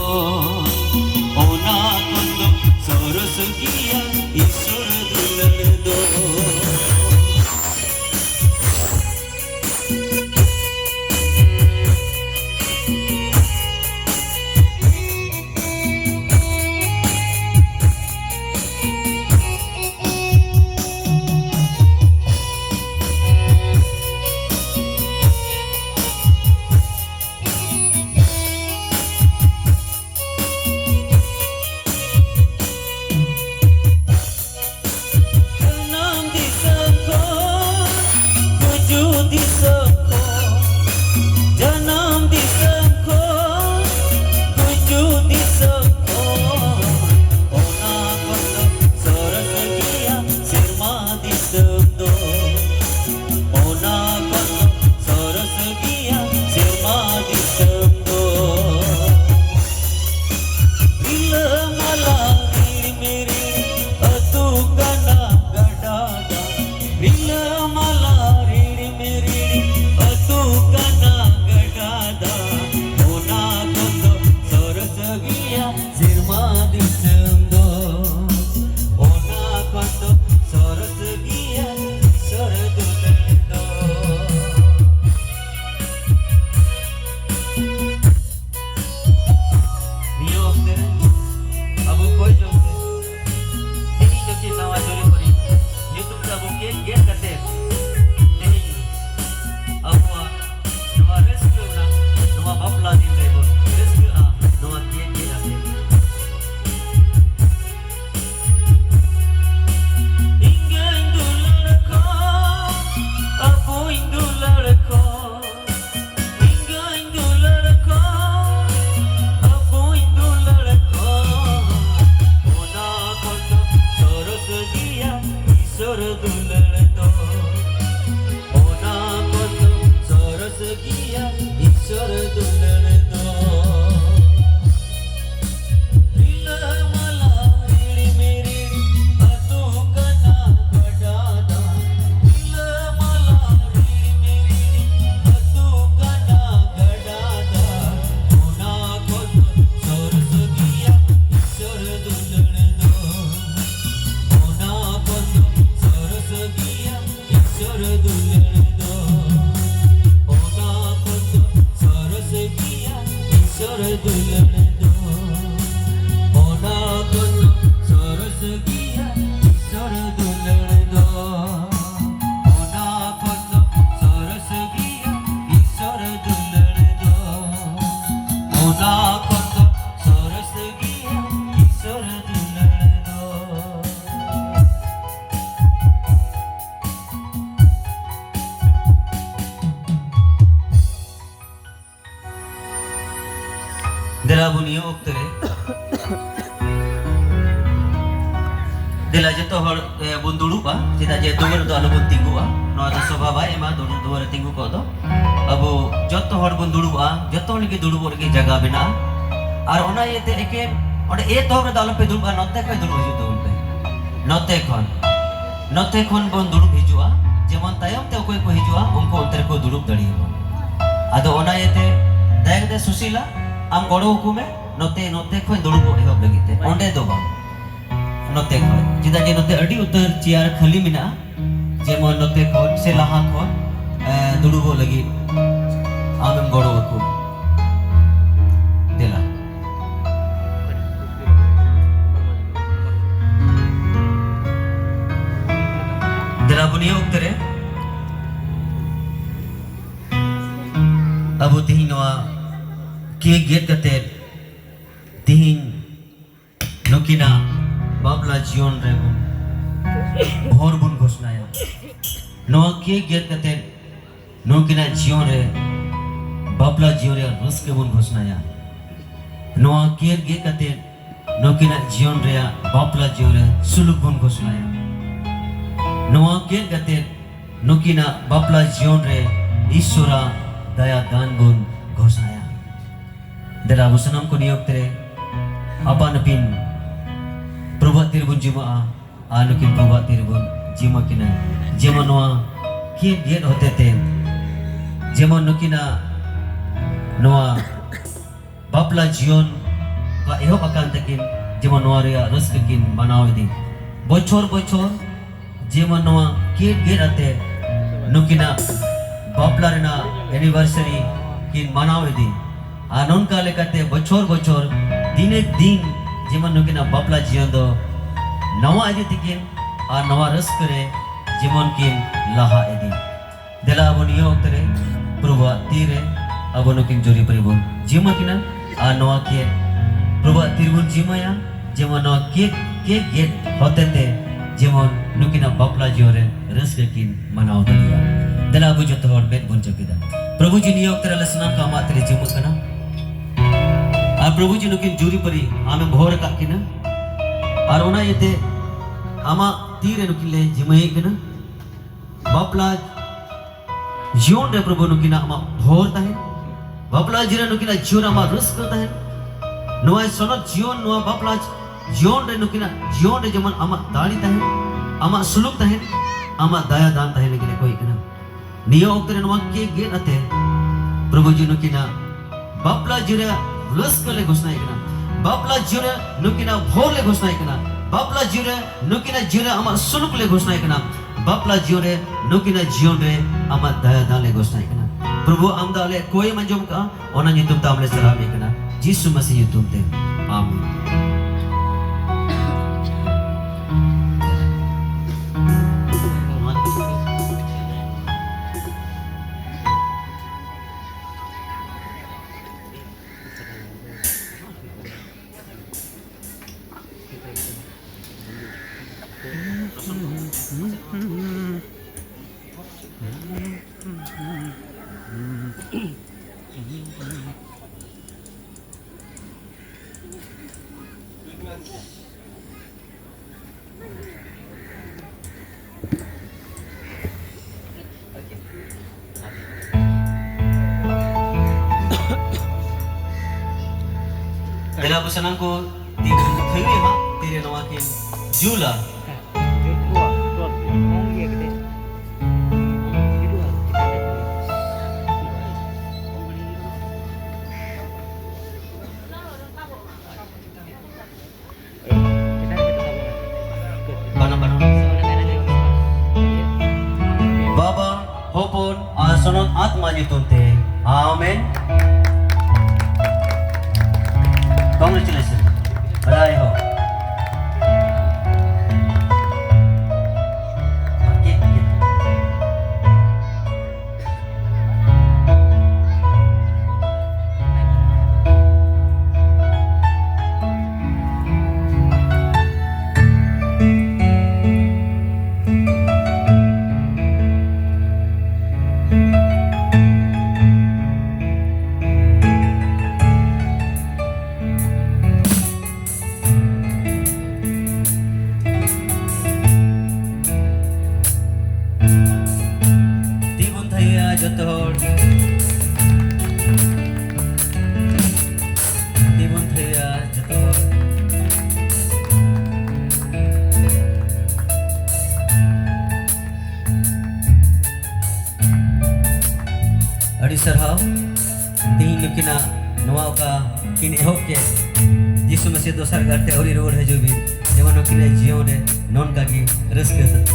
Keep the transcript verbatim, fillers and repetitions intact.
ᱚᱱᱟ ᱠᱷᱚᱱ ᱫᱚ ᱥᱚᱨᱚᱥ ᱜᱮᱭᱟ ᱤᱥᱚᱨ ᱫᱩᱞᱟᱹᱲ ᱫᱚ᱾ ᱚᱠᱛᱮ ᱨᱮ ᱫᱮᱞᱟ ᱡᱚᱛᱚ ᱦᱚᱲ, ᱮ, ᱵᱚᱱ ᱫᱩᱲᱩᱵᱼᱟ᱾ ᱪᱮᱫᱟᱜ ᱡᱮ ᱫᱩᱣᱟᱹᱨ ᱨᱮᱫᱚ ᱟᱞᱚ ᱵᱚᱱ ᱛᱤᱸᱜᱩᱜᱼᱟ᱾ ᱱᱚᱣᱟ ᱫᱚ ᱥᱚᱵᱷᱟ ᱵᱟᱭ ᱮᱢᱟ ᱫᱩᱲᱩᱵ, ᱫᱩᱣᱟᱹᱨ ᱨᱮ ᱛᱤᱸᱜᱩ ᱠᱚᱜ ᱫᱚ᱾ ᱟᱵᱚ ᱡᱚᱛᱚ ᱦᱚᱲ ᱵᱚᱱ ᱫᱩᱲᱩᱵᱼᱟ᱾ ᱡᱚᱛᱚ ᱦᱚᱲ ᱞᱟᱹᱜᱤᱫ ᱫᱩᱲᱩᱵᱚᱜ ᱞᱟᱹᱜᱤᱫ ᱡᱟᱭᱜᱟ ᱢᱮᱱᱟᱜᱼᱟ᱾ ᱟᱨ ᱚᱱᱟ ᱤᱭᱟᱹᱛᱮ ᱮᱠᱮᱱ ᱚᱸᱰᱮ ᱮᱛᱚᱦᱚᱵ ᱨᱮᱫᱚ ᱟᱞᱚ ᱯᱮ ᱫᱩᱲᱩᱵᱼᱟ᱾ ᱱᱚᱛᱮ ᱠᱷᱚᱱ ᱫᱩᱲᱩᱵ ᱦᱤᱡᱩᱜ ᱛᱟᱵᱚᱱ ᱯᱮ, ᱱᱚᱛᱮ ᱠᱷᱚᱱ᱾ ᱱᱚᱛᱮ ᱠᱷᱚᱱ ᱵᱚᱱ ᱫᱩᱲᱩᱵ ᱦᱤᱡᱩᱜᱼᱟ᱾ ᱡᱮᱢᱚᱱ ᱛᱟᱭᱚᱢ ᱛᱮ ᱚᱠᱚᱭ ᱠᱚ ᱦᱤᱡᱩᱜᱼᱟ, ᱩᱱᱠᱩ ᱚᱱᱛᱮ ᱨᱮᱠᱚ ᱫᱩᱲᱩᱵ ᱫᱟᱲᱮᱭᱟᱜᱼᱟ᱾ ᱟᱫᱚ ᱚᱱᱟ ᱤᱭᱟᱹᱛᱮ ᱫᱟᱭᱟ ᱠᱟᱛᱮ ᱥᱩᱥᱤᱞᱟ, ᱟᱢ ᱜᱚᱲᱚ ᱟᱠᱚ ᱢᱮ᱾ ᱱᱚᱛᱮ, ᱱᱚᱛᱮ ᱠᱷᱚᱱ ᱫᱩᱲᱩᱵᱚᱜ ᱮᱦᱚᱵ ᱞᱟᱹᱜᱤᱫ ᱛᱮ, ᱚᱸᱰᱮ ᱫᱚ ᱵᱟᱝ, ᱱᱚᱛᱮ ᱠᱷᱚᱱ᱾ ᱪᱮᱫᱟᱜ ᱡᱮ ᱱᱚᱛᱮ ᱟᱹᱰᱤ ᱩᱛᱟᱹᱨ ᱪᱮᱭᱟᱨ ᱠᱷᱟᱹᱞᱤ ᱢᱮᱱᱟᱜᱼᱟ᱾ ᱡᱮᱢᱚᱱ ᱱᱚᱛᱮ ᱠᱷᱚᱱ ᱥᱮ ᱞᱟᱦᱟ ᱠᱷᱚᱱ, ᱮ, ᱫᱩᱲᱩᱵᱚᱜ ᱞᱟᱹᱜᱤᱫ ᱟᱢᱮᱢ ᱜᱚᱲᱚ ᱟᱠᱚ᱾ ᱫᱮᱞᱟ᱾ ᱫᱮᱞᱟ ᱵᱚᱱ ᱱᱤᱭᱟᱹ ᱚᱠᱛᱮ ᱨᱮ ᱟᱵᱚ ᱛᱤᱦᱤᱧ ᱱᱚᱣᱟ ᱠᱮᱠ ᱜᱮᱫ ᱠᱟᱛᱮ ᱛᱤᱦᱤᱧ ᱱᱩᱠᱤᱱᱟᱜ ᱵᱟᱯᱞᱟ ᱡᱤᱭᱚᱱ ᱨᱮ ᱵᱚᱱ ᱵᱷᱳᱨ ᱵᱚᱱ ᱜᱷᱳᱥᱱᱟᱭᱟ᱾ ᱱᱚᱣᱟ ᱠᱮᱠ ᱜᱮᱫ ᱠᱟᱛᱮ ᱱᱩᱠᱤᱱᱟᱜ ᱡᱤᱭᱚᱱ ᱨᱮ ᱵᱟᱯᱞᱟ ᱡᱤᱭᱚᱱ ᱨᱮᱭᱟᱜ ᱨᱟᱹᱥᱠᱟᱹ ᱵᱚᱱ ᱜᱷᱳᱥᱱᱟᱭᱟ᱾ ᱱᱚᱣᱟ ᱠᱮᱠ ᱜᱮᱫ ᱠᱟᱛᱮ ᱱᱩᱠᱤᱱᱟᱜ ᱡᱤᱭᱚᱱ ᱨᱮᱭᱟᱜ ᱵᱟᱯᱞᱟ ᱡᱤᱭᱚᱱ ᱨᱮ ᱥᱩᱞᱩᱠ ᱵᱚᱱ ᱜᱷᱳᱥᱱᱟᱭᱟ᱾ ᱱᱚᱣᱟ ᱠᱮᱠ ᱠᱟᱛᱮ ᱱᱩᱠᱤᱱᱟᱜ ᱵᱟᱯᱞᱟ ᱡᱤᱭᱚᱱ ᱨᱮ ᱤᱥᱥᱚᱨᱟᱜ ᱫᱟᱭᱟ ᱫᱟᱱ ᱵᱚᱱ ᱜᱷᱳᱥᱱᱟᱭᱟ᱾ ᱫᱮᱞᱟ ᱟᱵᱚ ᱥᱟᱱᱟᱢ ᱠᱚ ᱱᱤᱭᱟᱹ ᱚᱠᱛᱮ ᱨᱮ ᱟᱯᱟᱱ ᱟᱹᱯᱤᱱ ᱯᱨᱚᱵᱷᱩᱣᱟᱜ ᱛᱤ ᱨᱮᱵᱚᱱ ᱡᱤᱢᱟᱜᱼᱟ᱾ ᱟᱨ ᱱᱩᱠᱤᱱ ᱯᱨᱚᱵᱷᱩᱣᱟᱜ ᱛᱤ ᱨᱮᱵᱚᱱ ᱡᱤᱢᱟ ᱠᱤᱱᱟ᱾ ᱡᱮᱢᱚᱱ ᱱᱚᱣᱟ ᱠᱮᱠ ᱜᱮᱫ ᱦᱚᱛᱮ ᱛᱮ, ᱡᱮᱢᱚᱱ ᱱᱩᱠᱤᱱᱟᱜ ᱱᱚᱣᱟ ᱵᱟᱯᱞᱟ ᱡᱤᱭᱚᱱ ᱠᱚ ᱮᱦᱚᱵ ᱟᱠᱟᱱ ᱛᱟᱹᱠᱤᱱ, ᱡᱮᱢᱚᱱ ᱱᱚᱣᱟ ᱨᱮᱭᱟᱜ ᱨᱟᱹᱥᱠᱟᱹ ᱠᱤᱱ ᱢᱟᱱᱟᱣ ᱤᱫᱤ᱾ ᱵᱚᱪᱷᱚᱨ ᱵᱚᱪᱷᱚᱨ ᱡᱮᱢᱚᱱ ᱱᱚᱣᱟ ᱠᱮᱠ ᱜᱮᱫ ᱟᱛᱮ ᱱᱩᱠᱤᱱᱟᱜ ᱵᱟᱯᱞᱟ ᱨᱮᱱᱟᱜ ᱮᱱᱤᱵᱷᱟᱨᱥᱟᱨᱤ ᱠᱤᱱ ᱢᱟᱱᱟᱣ ᱤᱫᱤ᱾ ᱟᱨ ᱱᱚᱝᱠᱟ ᱞᱮᱠᱟᱛᱮ ᱵᱚᱪᱷᱚᱨ ᱵᱚᱪᱷᱚᱨ ᱫᱤᱱᱮ ᱫᱤᱱ ᱡᱮᱢᱚᱱ ᱱᱩᱠᱤᱱᱟᱜ ᱵᱟᱯᱞᱟ ᱡᱤᱭᱚᱱ ᱫᱚ ᱱᱟᱣᱟ ᱤᱫᱤ ᱛᱮᱠᱤᱱ ᱟᱨ ᱱᱟᱣᱟ ᱨᱟᱹᱥᱠᱟᱹ ᱨᱮ ᱡᱮᱢᱚᱱ ᱠᱤᱱ ᱞᱟᱦᱟ ᱤᱫᱤ᱾ ᱫᱮᱞᱟ ᱟᱵᱚ ᱱᱤᱭᱟᱹ ᱚᱠᱛᱮ ᱨᱮ ᱯᱨᱚᱵᱷᱩᱣᱟᱜ ᱛᱤ ᱨᱮ ᱟᱵᱚ ᱱᱩᱠᱤᱱ ᱡᱩᱨᱤᱯᱟᱹᱨᱤ ᱵᱚᱱ ᱡᱤᱢᱟ ᱠᱤᱱᱟ᱾ ᱟᱨ ᱱᱚᱣᱟ ᱠᱮᱠ ᱯᱨᱚᱵᱷᱩᱣᱟᱜ ᱛᱤ ᱨᱮᱵᱚᱱ ᱡᱤᱢᱟᱭᱟ, ᱡᱮᱢᱚᱱ ᱱᱚᱣᱟ ᱠᱮᱠ, ᱠᱮᱠ ᱜᱮᱫ ᱦᱚᱛᱮ ᱛᱮ ᱡᱮᱢᱚᱱ ᱱᱩᱠᱤᱱᱟᱜ ᱵᱟᱯᱞᱟ ᱡᱤᱭᱚᱱ ᱨᱮ ᱨᱟᱹᱥᱠᱟᱹ ᱠᱤᱱ ᱢᱟᱱᱟᱣ ᱫᱟᱲᱮᱭᱟᱜᱼᱟ᱾ ᱫᱮᱞᱟ ᱟᱵᱚ ᱡᱚᱛᱚ ᱦᱚᱲ ᱢᱮᱫ ᱵᱚᱱ ᱡᱟᱹᱯᱤᱫᱟ᱾ ᱯᱨᱚᱵᱷᱩ ᱡᱤ ᱱᱤᱭᱟᱹ ᱚᱠᱛᱮ ᱨᱮ ᱟᱞᱮ ᱥᱟᱱᱟᱢ ᱠᱚ ᱟᱢᱟᱜ ᱛᱤ ᱨᱮ ᱡᱤᱢᱟᱹᱜ ᱠᱟᱱᱟ᱾ ᱯᱨᱚᱵᱷᱩ ᱡᱤ ᱱᱩᱠᱤᱱ ᱡᱩᱨᱤᱯᱟᱹᱨᱤ ᱟᱢᱮᱢ ᱵᱷᱚᱨ ᱟᱠᱟᱫ ᱠᱤᱱᱟ, ᱟᱨ ᱚᱱᱟ ᱤᱭᱟᱹᱛᱮ ᱟᱢᱟᱜ ᱛᱤ ᱨᱮ ᱱᱩᱠᱤᱱ ᱞᱮ ᱡᱤᱢᱟᱹᱭᱮᱫ ᱠᱤᱱᱟ᱾ ᱵᱟᱯᱞᱟ ᱡᱤᱭᱚᱱ ᱨᱮ ᱯᱨᱚᱵᱷᱩ ᱱᱩᱠᱤᱱᱟᱜ ᱟᱢᱟᱜ ᱵᱷᱚᱨ ᱛᱟᱦᱮᱱ, ᱵᱟᱯᱞᱟ ᱡᱤᱭᱚᱱ ᱨᱮ ᱱᱩᱠᱤᱱᱟᱜ ᱡᱤᱭᱚᱱ ᱨᱮ ᱟᱢᱟᱜ ᱨᱟᱹᱥᱠᱟᱹ ᱛᱟᱦᱮᱱ, ᱱᱚᱣᱟ ᱥᱚᱱᱚᱛ ᱡᱤᱭᱚᱱ, ᱱᱚᱣᱟ ᱵᱟᱯᱞᱟ ᱡᱤᱭᱚᱱ ᱨᱮ ᱱᱩᱠᱤᱱᱟᱜ ᱡᱤᱭᱚᱱ ᱨᱮ ᱡᱮᱢᱚᱱ ᱟᱢᱟᱜ ᱫᱟᱲᱮ ᱛᱟᱦᱮᱱ, ᱟᱢᱟᱜ ᱥᱩᱞᱩᱠ ᱛᱟᱦᱮᱱ, ᱟᱢᱟᱜ ᱫᱟᱭᱟ ᱫᱟᱱ ᱛᱟᱦᱮᱱ ᱞᱟᱹᱜᱤᱫ ᱞᱮ ᱠᱚᱭᱮᱜ ᱠᱟᱱᱟ᱾ ᱱᱤᱭᱟᱹ ᱚᱠᱛᱮ ᱨᱮ ᱱᱚᱣᱟ ᱠᱮᱠ ᱜᱮᱫ ᱟᱛᱮ ᱯᱨᱚᱵᱷᱩ ᱡᱤ ᱱᱩᱠᱤᱱᱟᱜ ᱵᱟᱯᱞᱟ ᱡᱤᱭᱚᱱ ᱨᱮ ᱨᱟᱹᱥᱠᱟᱹ ᱞᱮ ᱜᱷᱳᱥᱱᱟᱭᱮᱫ ᱠᱟᱱᱟ, ᱵᱟᱯᱞᱟ ᱡᱤᱭᱚᱱ ᱨᱮ ᱱᱩᱠᱤᱱᱟᱜ ᱵᱷᱳᱨ ᱞᱮ ᱜᱷᱳᱥᱱᱟᱭᱮᱫ ᱠᱟᱱᱟ, ᱵᱟᱯᱞᱟ ᱡᱤᱭᱚᱱ ᱨᱮ ᱱᱩᱠᱤᱱᱟᱜ ᱡᱤᱭᱚᱱ ᱨᱮ ᱟᱢᱟᱜ ᱥᱩᱞᱩᱠ ᱞᱮ ᱜᱷᱳᱥᱱᱟᱭᱮᱫ ᱠᱟᱱᱟ, ᱵᱟᱯᱞᱟ ᱡᱤᱭᱚᱱ ᱨᱮ ᱱᱩᱠᱤᱱᱟᱜ ᱡᱤᱭᱚᱱ ᱨᱮ ᱟᱢᱟᱜ ᱫᱟᱭᱟ ᱫᱟᱱ ᱞᱮ ᱜᱷᱳᱥᱱᱟᱭᱮᱫ ᱠᱟᱱᱟ᱾ ᱯᱨᱚᱵᱷᱩ, ᱟᱢ ᱫᱚ ᱟᱞᱮᱭᱟᱜ ᱠᱚᱭᱮᱢ ᱟᱸᱡᱚᱢ ᱠᱟᱜᱼᱟ, ᱚᱱᱟ ᱧᱩᱛᱩᱢ ᱛᱮ ᱟᱢ ᱞᱮ ᱥᱟᱨᱦᱟᱣ ᱢᱮ ᱠᱟᱱᱟ, ᱡᱤᱥᱩ ᱢᱟᱥᱤ ᱧᱩᱛᱩᱢ ᱛᱮ, ᱟᱢᱮᱱ᱾ ᱫᱮᱞᱟ ᱠᱚ ᱥᱟᱱᱟᱢ ᱠᱚ ᱛᱤ ᱠᱚ ᱛᱷᱟᱹᱭᱟᱹᱭᱟ ᱦᱟᱸᱜ, ᱛᱤᱨᱮ ᱱᱚᱣᱟ ᱠᱤᱱ ᱡᱩᱞᱟ᱾ ᱵᱟᱱᱟ ᱵᱟᱱᱟ᱾ ᱵᱟᱵᱟ, ᱦᱚᱯᱚᱱ ᱟᱨ ᱥᱚᱱᱚᱛ ᱟᱛᱢᱟ ᱧᱩᱛᱩᱢ ᱛᱮ, ᱟᱢᱮᱱ᱾ Congratulations. ᱵᱟᱫᱷᱟᱭ ᱦᱳ᱾ ᱥᱟᱨᱦᱟᱣ᱾ ᱛᱮᱦᱮᱧ ᱱᱩᱠᱤᱱᱟᱜ ᱱᱚᱣᱟ ᱚᱠᱟ ᱠᱤᱱ ᱮᱦᱚᱵ ᱠᱮᱫ, ᱡᱤᱥᱩ ᱢᱟᱹᱥᱤ ᱫᱚᱥᱟᱨ ᱜᱟᱨᱛᱮ ᱟᱹᱣᱨᱤ ᱨᱩᱣᱟᱹᱲ ᱦᱤᱡᱩᱜ ᱵᱤᱱ, ᱡᱮᱢᱚᱱ ᱱᱩᱠᱤᱱᱟᱜ ᱡᱤᱭᱚᱱ ᱨᱮ ᱱᱚᱝᱠᱟ ᱜᱮ ᱨᱟᱹᱥᱠᱟᱹ ᱛᱟᱦᱮᱱ᱾